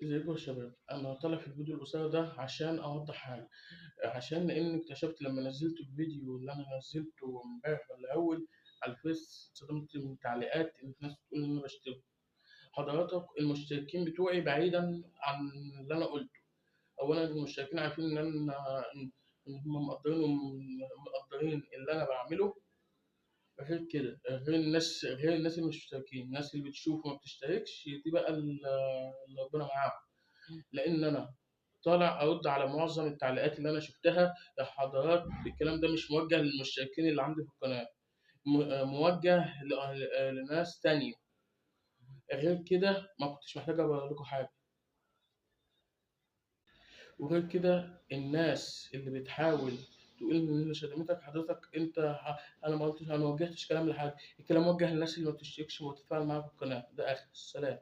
ازيكم يا شباب؟ انا طالع في الفيديو القصير ده عشان اوضح حاجة، عشان لان اكتشفت لما نزلت الفيديو اللي انا نزلته امبارح ولا اول على الفيس، اتصدمت من تعليقات ان في ناس بتقول ان انا بشتم حضراتك المشتركين بتوعي. بعيدا عن اللي انا قلته، اولا المشتركين عارفين ان انا ان هم مقدرين اللي انا بعمله. غير كده، غير الناس اللي مش مشتركين، الناس اللي بتشوف وما بتشتركش، دي بقى اللي ربنا معاهم. لان انا طالع ارد على معظم التعليقات اللي انا شفتها يا حضرات. الكلام ده مش موجه للمشتركين اللي عندي في القناة، موجه لناس تانية. غير كده ما كنتش محتاج اقول لكم حاجة. وغير كده الناس اللي بتحاول تقول ان انا شتمتك حضرتك انت، انا ما قلتش، انا ما وجهتش كلام لحد، الكلام موجه للناس اللي ما بتشتركش وتتفاعل معايا في القناة. ده اخر السلام.